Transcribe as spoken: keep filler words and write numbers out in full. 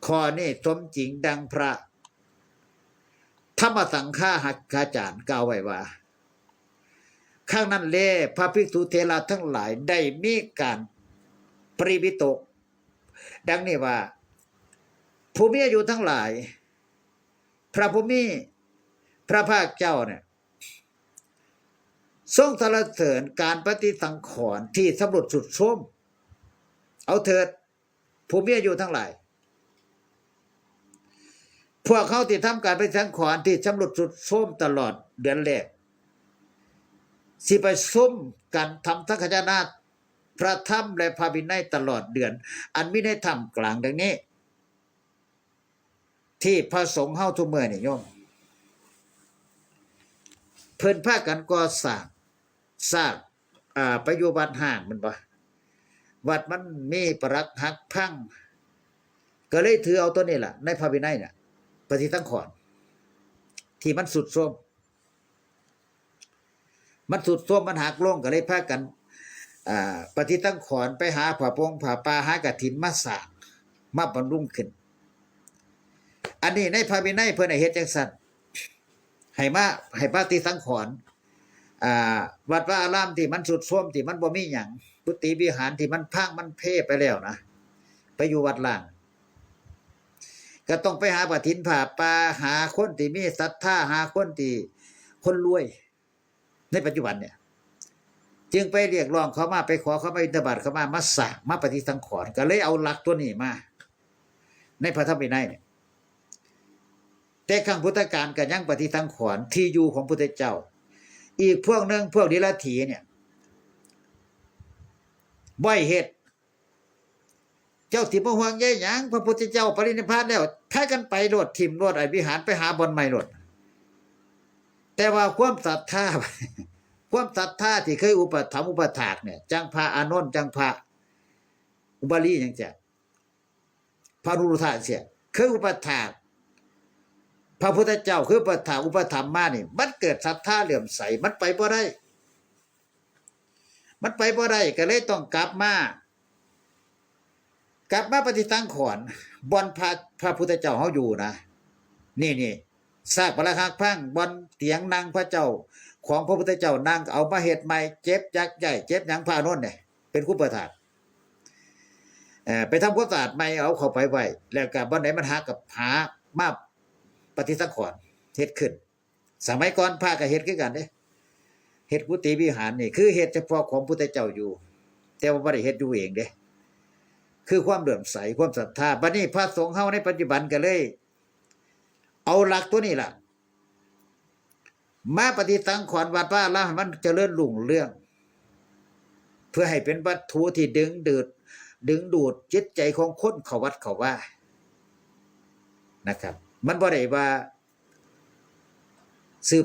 ข้อนี้สมจริงดังพระธรรมสังฆาหาจารย์กล่าวไว้ว่า ครั้งนั้นแล พระภิกษุเถระทั้งหลายได้มีการปริวิตก ดังนี้ว่า ผู้มีอายุทั้งหลาย พระผู้มีพระภาคเจ้าเนี่ย ทรงสรรเสริญการปฏิสังขรณ์ที่ชำรุดทรุดโทรม เอาเถิด ผู้มีอายุทั้งหลาย พวกเขาที่ทำการปฏิสังขรณ์ที่ชำรุดทรุดโทรมตลอดเดือนแรก สิประชุมกันทำสังฆทานพระธรรมและพระวินัยตลอดเดือน อันมีในถ้ำกลางดังนี้ ที่พระสงฆ์เฮาทุกมื้อนี่โยม เพิ่นพากันก่อสร้าง สร้าง อ่า ไปอยู่วัดฮ้างแม่นบ่ วัดมันมีปรักหักพัง ก็เลยถือเอาตัวนี้ล่ะ ในพระวินัยน่ะ ปฏิสังขรณ์ ที่มันทรุดโทรม มันทรุดโทรม มันหักลง ก็เลยพากัน อ่า ปฏิสังขรณ์ ไปหาผ้าปงผ้าป่า หากฐินมาสร้าง มาบำรุงขึ้น อันนี้ในพระวินัยเพิ่นให้เฮ็ดจั่งซั้น ให้มา ให้ปฏิสังขรณ์ อ่า วัดวาอารามที่มันทรุดโทรม ที่มันบ่มีหยัง กุฏิวิหารที่มันพังมันเพไปแล้วนะ ไปอยู่วัดร้าง ก็ต้องไปหากฐินผ้าป่า หาคนที่มีศรัทธา หาคนที่ คนรวย ในปัจจุบันเนี่ย จึงไปเรียกร้องเขามา ไปขอเขามาบิณฑบาตเขามา มาสร้าง มาปฏิสังขรณ์ ก็เลยเอาหลักตัวนี้มา ในพระธรรมวินัยเนี่ย แต่ครั้งพุทธกาลก็ยังปฏิสังขรณ์ที่อยู่ของพุทธเจ้า อีกพวกหนึ่ง พวกดิลถีเนี่ย บ่ให้เฮ็ด เจ้าสิบ่ห่วงใยหยัง พระพุทธเจ้าปรินิพพานแล้ว พากันไปโลด ถิ่มโลด ไอ้วิหาร ไปหาบ่อนใหม่โลด แต่ว่าความศรัทธา ความศรัทธาที่เคยอุปถัมภ์อุปถากเนี่ย จั่งพระอานนท์ จั่งพระอุบาลี จั่งซี้ พระอนุรุทธะจั่งซี้ เคยอุปถากพระพุทธเจ้า เคยอุปถากอุปถัมภ์มานี่ มันเกิดศรัทธาเหลื่อมใส มันไปบ่ได้ มันไปบ่ได้ ก็เลยต้องกลับมา กลับมาปฏิสังขรณ์ บ่อนพระ พระพุทธเจ้าเฮาอยู่นะ นี่ นี่ ซากปรักหักพัง บ่อนเตียงนั่งพระเจ้า ของพระพุทธเจ้านั่ง เอามาเฮ็ดใหม่ เก็บยักย้าย เก็บหยัง พระอานนท์เนี่ย เป็นครูประถาก เอ่อ ไปทำความสะอาดใหม่ เอาเข้าไปไว้ แล้วก็บ่อนไหนมันหักก็หามาปฏิสังขรณ์ เฮ็ดขึ้น สมัยก่อนพระก็เฮ็ดคือกันเด้ เฮ็ดกุฏิวิหารนี่ คือเฮ็ดเฉพาะของพุทธเจ้าอยู่ แต่ว่าบ่ได้เฮ็ดอยู่เองเด้ คือความเหลื่อมใส ความศรัทธา บัดนี้พระสงฆ์เฮาในปัจจุบันก็เลย เอาหลักตัวนี้ล่ะ มาปฏิสังขรณ์วัดวาอารามให้มันเจริญรุ่งเรือง เพื่อให้เป็นวัตถุที่ดึงดูด ดึงดูดจิตใจของคนเข้าวัดเข้าวา นะครับ มันบ่ได้ว่า สืบ